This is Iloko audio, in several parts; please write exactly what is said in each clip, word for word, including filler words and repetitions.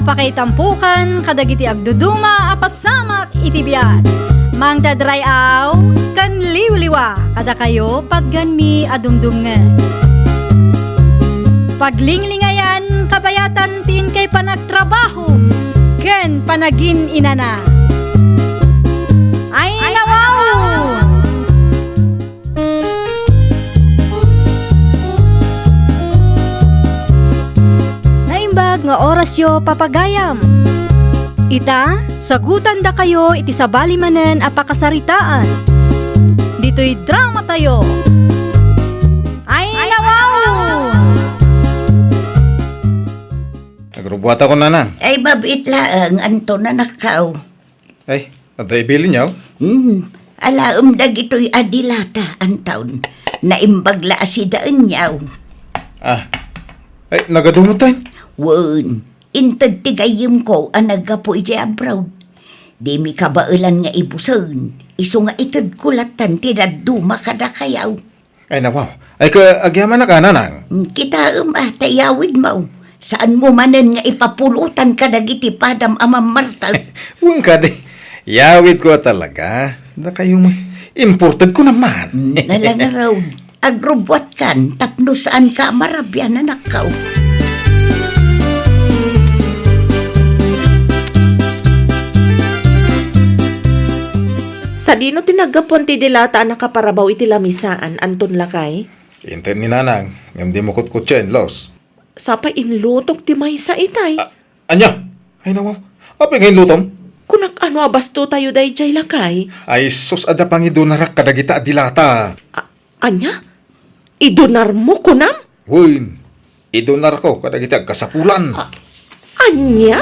Pakaitampokan kadagiti agduduma a pasamak iti biag. Mangted ray-aw ken liwliwa kadakayo patganmi a dumdumngeg. Paglinglingayan kabayatan ti inkay panagtrabaho ken panagin-inana. Ay, nawaw! Naimbag nga orasyo, papagayam. Ita, sagutandakayo iti sabali manen a pakasaritaan. Ditoy dramatayo. Ay, nawaw! Agrubbuatako, nanang. Ay, mabiit laeng, Anton, anakkaw. Ay, adda ibilin yaw? Hmm, alaem dagitoy a dilata, Anton. Naimbag la a sidaen yaw. Ah, ay, nagadu met, tay? Wen, inted ti gayyemko a naggapu idiay abroad. Dimi kabaelan nga ibusen, isu nga itedko lattan ti dadduma kadakayaw. Ay, nawaw. Ay, ka, agyamanak a, nanang? Mm, kitaem a, ta iyawidmo. Saanmo manen nga ipapulotan kadagiti padam a mammartek. Wen kadi, iyawidko a talaga. Dakayo met. Importedko naman. Mm, nalangaraw. Agrubbuatkan, tapno saanka a marabian, anakkaw. Sadino ti naggapuan ti dilata a nakaparabaw iti lamisaan, Anton, lakay? Inted ni nanang, ngem dimo kutkutsien, Los. Sapay inlutok ti maysa itay. A-, ania? Ay, nawaw. Apay nga inlutom? Kunak, ano a bastotayo daydiay, lakay? Ay, sus, adda pangidunarak kadagita a dilata. A-, ania? Idunarmo, kunam? Wen, idunarko kadagiti agkasapulan. A-, ania?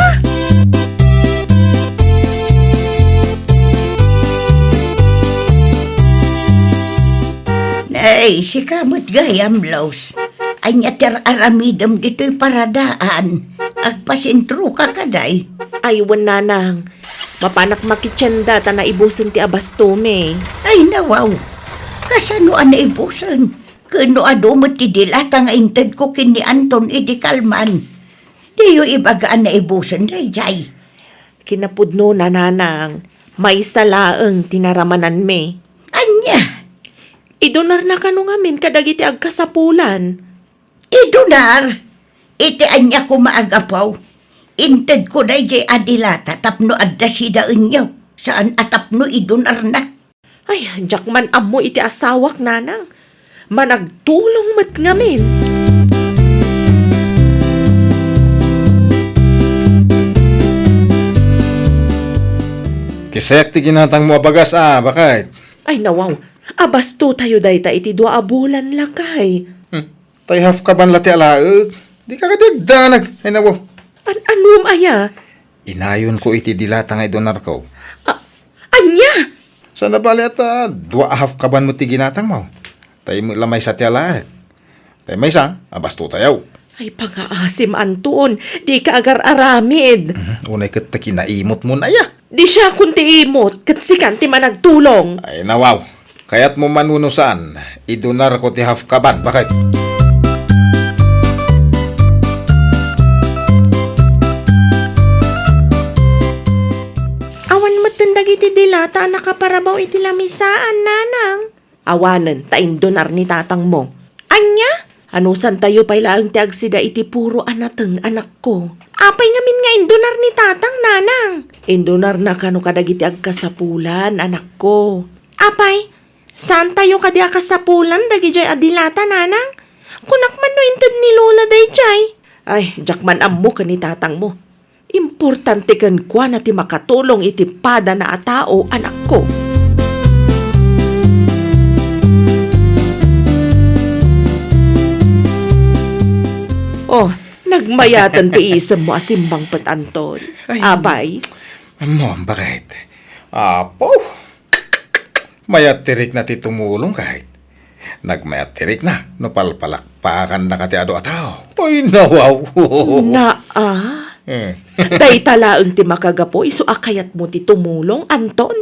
Ay, sika met gayam, Los. Ania ti ar-aramidem ditoy paradaan? Agpasentroka kadi? Ay, wen, nanang. Mapanak makitienda ta naibusen ti abastomi. Ay, nawaw. Kasano a naibusen? Ken no adu met ti dilata nga intedko ken ni Anton idi kalman, diyo ibaga a naibusen daydiay. Kinapudnona, nanang, maysa laeng ti naramananmi. Ania? Idunarna kano ngamin kadagiti agkasapulan. Idunar? Iti ania koma a gapu? Intedko daydiay a dilata tapno adda sidaenyo, saan a tapno idunarna. Ay, diak man ammo iti asawak, nanang. Managtulong met ngamin. Kisayak ti ginatangmo a bagas a, baket. Ay, nawaw. Abastotayo dayta iti dua a bulan, lakay. Hmm. Tay half kaban la ti alaek. Dika kadi agdanag. Ay, nawaw. An-, anom aya? Inayonko iti dilata nga idunarko. A-, ania? Saan a bali ta dua a half kaban met ti ginatangmo. Tay met la maysa ti alaek. Tay maysa, abastotayo. Ay, pangaasim, Anton. Dika agar-aramid. Mhm. Unay ket ta kinaimotmon aya. Di siakon ti imot, ket sikan ti managtulong. Ay, nawaw. Kayatmo man wenno saan, idunarko ti half kaban, baket. Awan metten dagiti dilata a nakaparabaw iti lamisaan, nanang. Awanen, ta indunar ni tatangmo. Ania? Anusantayo pay laeng ti agsida iti puro a nateng, anakko. Apay ngamin nga indunar ni tatang, nanang? Indunarna kano kadagiti agkasapulan, anakko. Apay, saantayo kadi a kasapulan dagidiay a dilata, nanang? Kunak man no inted ni Lola daydiay. Ay, diak man ammo ken ni tatangmo. Importante kenkuana ti makatulong iti padana a tao, anakko. Oh, nagmayaten ti isemmo a simmangpet, Anton. Ay, apay? Ammom, baket? Apo, mayat ti rikna ti tumulong, ket nagmayat ti rikna no palpalakpakannaka ti adu a tao. Ay, nawaw. Naa? Eh. Dayta laeng ti makagapu isu a kayatmo ti tumulong, Anton?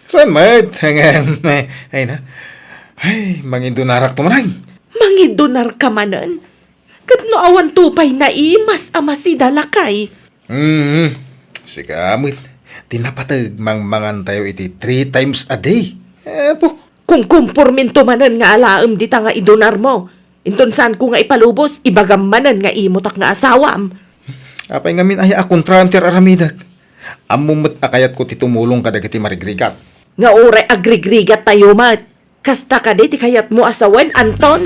Saan met? Ay na. Ay, mangidunarak to manen. Mangidunarka manen? Ket no awanto pay naimas a masida, lakay. Hmm, sika met. Ti napateg, mangmangantayo iti three times a day. Apo. Kumkumporminto manen nga alaem dita nga idunarmo. Inton saanko nga ipalubos, ibagam manen nga imotak nga asawam. Apay ngamin aya a kontraem ti ar-aramidek? Ammom met a kayatko ti tumulong kadagiti marigrigat. Nga uray agrigrigattayo met. Kasta kadi ti kayatmo a sawen, Anton?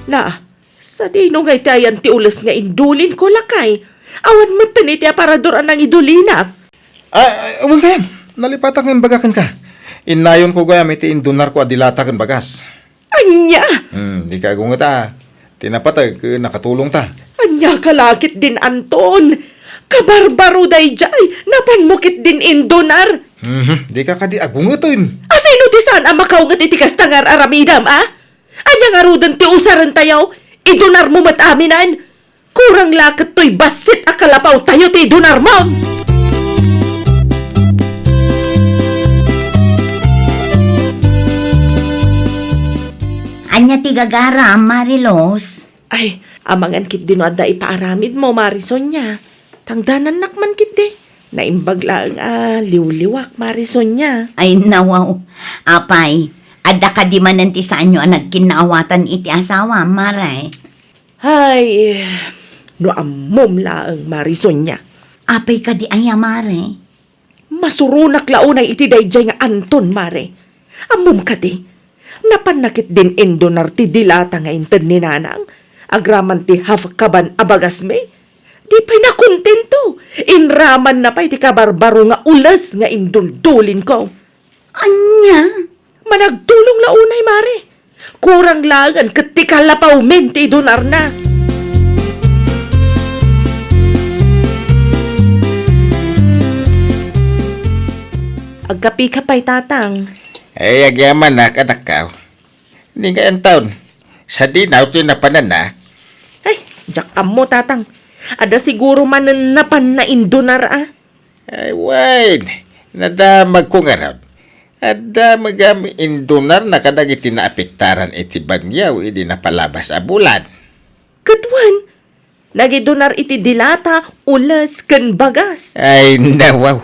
Na, sadino ngay ti ayan ti ules nga indulinko, lakay? Awan metten iti aparador a nangidulinak. Ah, ah, wen gayam, nalipatak nga imbaga kenka. Innayonko gayam iti indunarko a dilata ken bagas. Ania? Hmm, dika agungeta. Ti napateg, eh, nakatulongta. Ania ka la ketdin, Anton? Kabarbaro daydiay, napanmo ketdin indunar. Mhm, dika kadi agungeten. Asino ti saan a makaunget iti kasta nga ar-aramidem, a? Ania ngaruden ti usarentayo? Idunarmo met aminen. Kurang la ket toy bassit a kalapawtayo ti idunarmon! Ania ti gagaram, Mariluz? Ay, amangan ketdi no adda ipaaramidmo, Mari Sonia. Tangdanannak man ketdi. Naimbag laeng a liwliwak, Mari Sonia. Ay, nawaw. Apay, adda kadi manen ti saanyo a nagkinnaawatan iti asawam, Mare? Ay, no ammom laeng, Mari Sonia. Apay kadi aya, Mare? Masuronak la unay iti daydiay nga Anton, Mare. Ammom kadi, napanna ketdin indunar ti dilata nga inted ni Nanang, agraman ti half kaban a bagasmi. Di pay nakontento, inramanna pay ti kabarbaro nga ules nga induldulinko. Ania? Managtulong la unay, Mare. Kurang laengen ket ti kalapawmin ti idunarna. Agkapika pay, Tatang. Ay, agyamanak, anakko. Ni nga Anton, sadino ti napananna? Ay, diak ammo, Tatang. Adda siguro manen napanna indunar, a. Ay, wen, nadamagko ngarud. Adda met gayam indunarna kadagiti naapektaran iti bagyo idi napalabas a bulan. Ket wen, nagidunar iti dilata, ules, ken bagas. Ay, nawaw.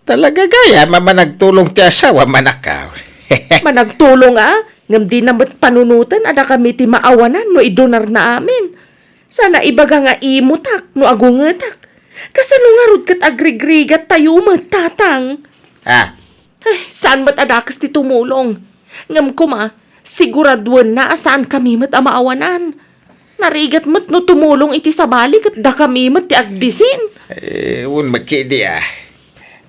Talaga gayam a managtulong ti asawam, anakko. Managtulong, a? Ngem dina met panunoten a dakami ti maawanan no idunarna amin. Saan a ibaga nga imotak no agungetak. Kasano ngarud ket agrigrigattayo met, Tatang? Ah. Ay, saan met a dakes ti tumulong. Ngem koma, siguraduenna a saankami met a maawanan. Narigat met no tumulong iti sabali ket dakami met ti agbisin. Eh, wen met ketdi, a.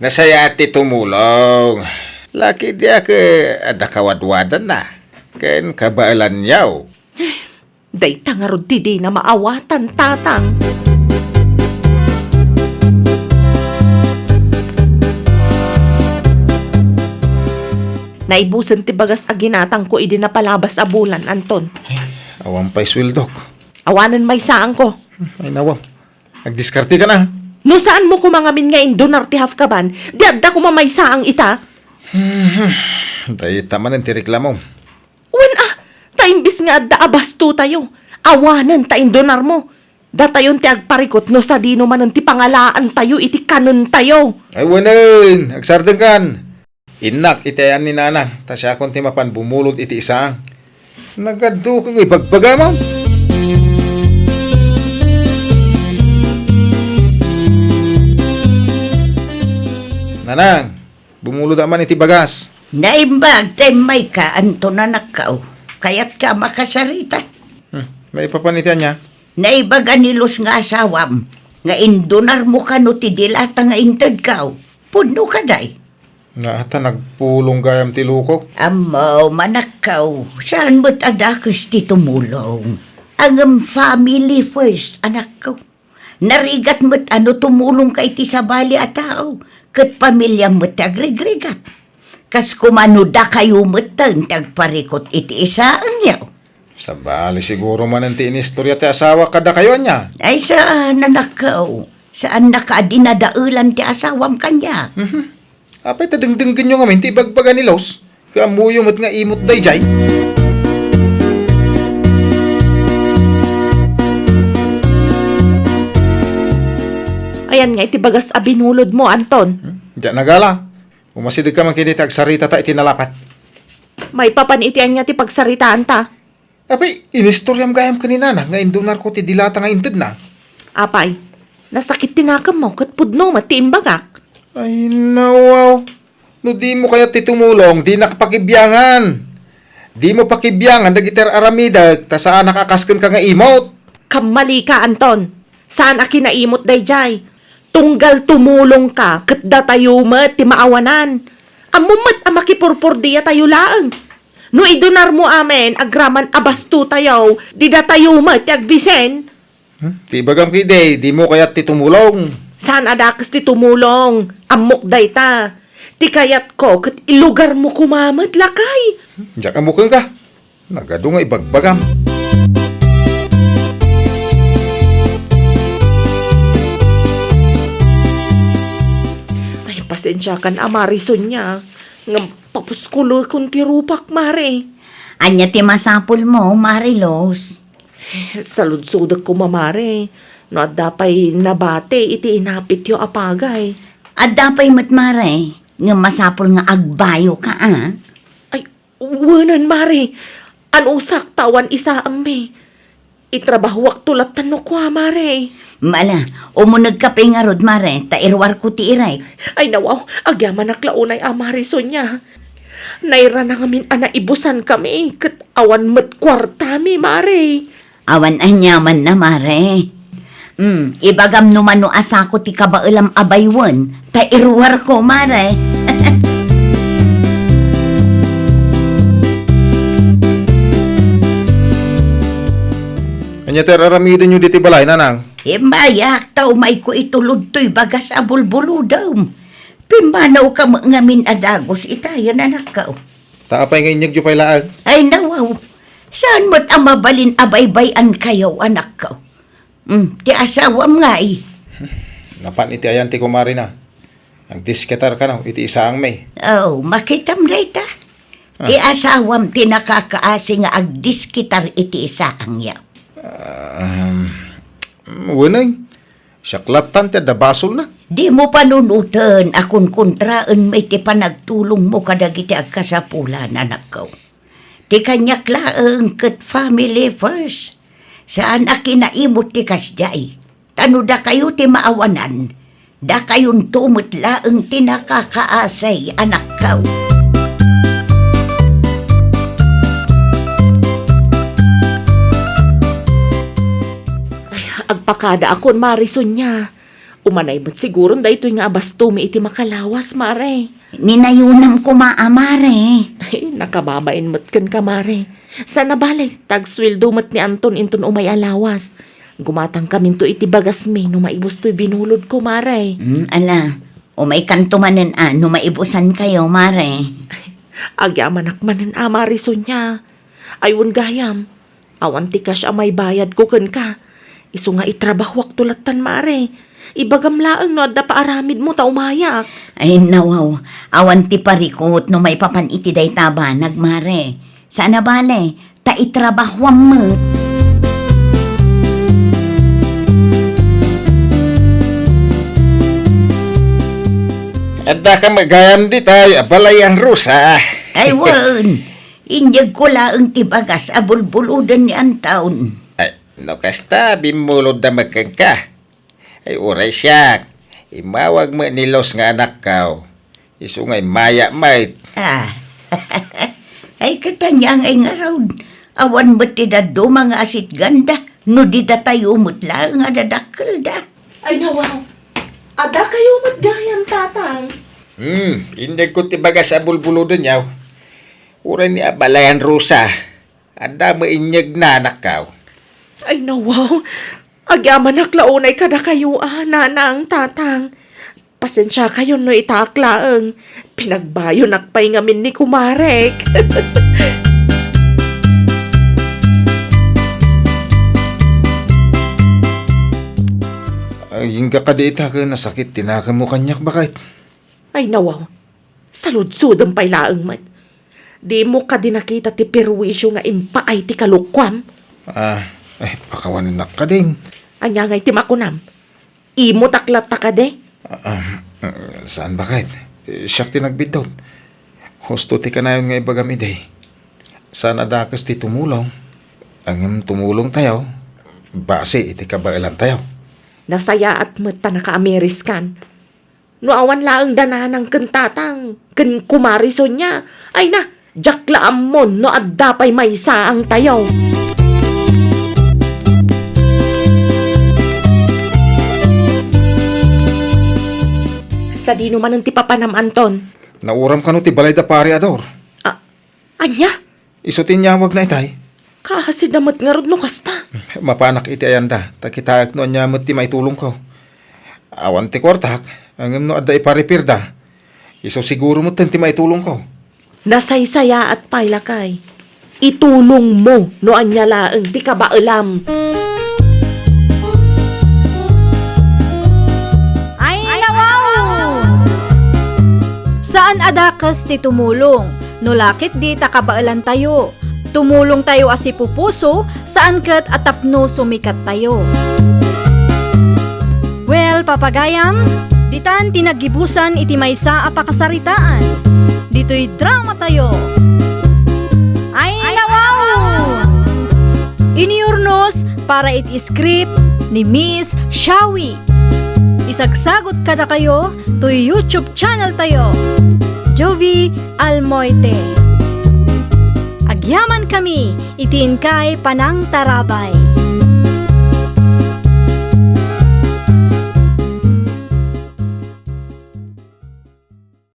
Nasayaat ti tumulong. Lakay diak, eh, adda kawadwadanna ken kabaelanyo. Dayta ngarud ti dina maawatan, Tatang. Naibusen ti bagas a ginatangko idi napalabas a bulan, Anton. Ay, awan pay sueldok. Awanen maysaanko. Ay, nawaw. Agdiskarteka na. No saanmo koma ngamin nga indunar ti half kaban, di adda koma maysaang ita. Hmm, dayta manen ti reklamo. Wen a, ta imbis nga adda a bastotayo, awanen ta indunarmo. Datayon ti agparikut no sadino manen ti pangalaantayo iti kanentayo. Ay, wenen, agsardengkan. Innak iti ayan ni Nanang, ta siakon ti mapan bumulod iti isaang. Nagaddukeng ibagbagam. Nanang, bumulod man iti bagas. Naimbag ta immayka, Anton, anakko. Kayatka a makasarita. Hmm, maipapan iti ania? Naibaga ni Luz nga asawam nga indunarmo kano ti dilata nga intedko. Pudno kadi? Nga ta nagpulong gayam ti lukok. Ammo, manakkaw, saan met a dakes ti tumulong. Ngem family first, anakko. Narigat met a no tumulongka iti sabali a tao, ket pamiliam met ti agrigrigat. Kas koma no dakayo metten ti agparikut iti isaangyo. Sabali siguro manen ti inistorya ti asawa kadakayo, ania? Ay, saan, anakko. Saannaka a dinadaelan ti asawam kaniak. Mhm. Apay ta dengdenggenyo ngamin ti ibagbaga ni Luz? Ket ammoyo met nga imot daydiay? Ania ngay ti bagas a binulodmo, Anton? Hmm? Diak nagala. Umasidegka man ketdi ta agsaritata iti nalapat. Maipapan iti ania ti pagsaritaanta? Apay, inistoriam gayam ken ni Nana nga indunarko ti dilata nga intedna. Apay, nasakit ti nakemmo ket pudno met ti imbagak. Ay, nawaw. No dimo kayat ti tumulong, dinak pakibiangan. Dimo pakibiangan dagiti ar-aramidek, ta saanak a kas kenka nga imot. Kammalika, Anton. Saan a kinaimot daydiay. Tunggal tumulongka, ket datayo met ti maawanan. Ammom met a makipurpurdiyatayo laeng. No idunarmo amin, agraman a bastotayo, didatayo met ti agbisen. Hmm? Ti ibagam ketdi, dimo kayat ti tumulong? Saan a dakes ti tumulong? Ammok dayta. Ti kayatko ket ilugarmo koma met, lakay. Diak ammo kenka. Nagadu nga ibagbagam. Ay, pasensiakan a, Mare Sonia, ngem papuskulekon ti rupak, Mare. Ania ti masapulmo, Mare Luz? Saludsodek koma, Mare, no adda pay nabati iti inapityo a pagai. Adda pay met, Mare, ngem masapul nga agbayoka, a? Ay, wenen, Mare. Anusak ta awan isaangmi. Itrabahoakto lattan no kua, Mare. Mala, umunegka pay ngarud, Mare, ta iruarko ti irek. Ay, nawaw, agyamanak la unay a, Mare Sonia. Nairana ngamin a naibusankami, ket awan met kuartami, Mare. Awan aniamanna, Mare. Hmm, ibagam no mano a sako ti kabaelam a baywen, ta iruarko, Mare. Ania ti ar-aramidenyo ditoy balay, Nanang? Immayak ta umayko itulod toy bagas a bulbulodem. Pimmanawka met ngamin a dagus itayen, anakko. Ta apay nga inyegyo pay laeng? Ay, nawaw. Saan met a mabalin a baybay-ankayo, anakko? Hmm, ti asawam ngay? Napan iti ayan ti kumarina. Agdiskitar kano iti isaangmi. Oh, makitam dayta. Ti Ah. asawam ti nakakaasi nga agdiskitar iti isaangyo. Ah, um, weneng. Siak lattan ti adda basolna. Dimo panunoten a kunkontraenmi ti panagtulongmo kadagiti agkasapulan, anakko. Ti kaniak laeng ket family first. Saan a kinaimot ti kasdiay. Ta no dakayo ti maawanan, dakayonto met laeng ti nakakaasi, anakko. Ay, agpakadaakon, Mare Sonia. Umanay met siguron daytoy nga abastomi iti makalawas, Mare. Ninayonam koma a, Mare. Ay, nakababain met kenka, Mare. Saan a bale, ta agsueldo met ni Anton inton umay a lawas. Gumatangkaminto iti bagasmi no maibus toy binulodko, Mare. Hmm, ala, umaykanto manen a no maibusankayo, Mare. Agyamanak manen a, Mare Sonia. Ay, wen gayam. Awan ti cash a maibayadko kenka. Isu nga itrabahoakto lattan, Mare. Ibagam laeng no adda paaramidmo ta umayak. Ay, nawaw. Awan ti parikut no maipapan iti dayta a banag, Mare. Saan a bale, ta itrabahoam met. Adda ka met gayam ditoy a balayan, Rosa. Ay, wen. Inyegko laeng ti bagas a bulbuloden ni Anton. Ay, no kasta, bimmulodda met kenka. Ay, uray siak. Immawag met ni Luz nga anakko. Isu nga immaya met. Ah. Ay, ket ania ngay ngarud. Awan met ti dadduma nga asitganda. No di datayo met laeng a dadakkelda. Ay, nawaw. Adda kayo met gayam, Tatang. Hmm, inyegko ti bagas a bulbulodenyo. Uray ni a balayan, Rosa. Adda met inyegna, anakko. Ay, nawaw. Agyamanak la unay kadakayo a, Nanang, Tatang. Pasensiakayon no itaak laeng. Pinagbayonak pay ngamin ni kumarek. Ay, ingga kadi ita ken nasakit ti nakemmo kaniak, baket. Ay, nawaw. Saludsodem pay laeng met. Dimo kadi nakita ti perwisio nga impaay ti kalokuam? Ah, eh, pakawanennak kadin. Ania ngay ti makunam? Imotak latta kadi? Ah, ah, saan baket? Siak ti nagbiddut. Husto ti kanayon nga ibagam idi. Saan a dakes ti tumulong. Ngem tumulongtayo basi iti kabaelantayo. Nasayaat met ta nakaamiriskan. No awan laeng da nanang ken tatang, ken kumari Sonia, ay na, diak la ammon no adda pay maysaangtayo. Sadino manen ti papanam, Anton? Nauram kano ti balay da Pari Ador. Ah, ania? Isu ti inyawagna itay. Kaasida met ngarud no kasta. Mapanak iti ayanda, ta kitaek no ania met ti maitulongko. Awan ti kuartak, ngem no adda iparipirda, isu siguro metten ti maitulongko. Nasaysayaat pay, lakay. Itulongmo no ania laeng ti kabaelam. Ay, nawaw! Saan a dakes ti tumulong, no la ketdi ta kabaelantayo. Tumulongtayo a sipupuso, saan ket a tapno sumikattayo. Well, papagayam, ditan ti naggibusan iti maysa a pakasaritaan. Ditoy dramatayo. Ay, nawaw! Iniurnos para iti script ni Miss Shawi. Isagsagot kadakayo toy YouTube channel tayo, Jovi Almoite. Agyaman kami iti inkay panangtarabay.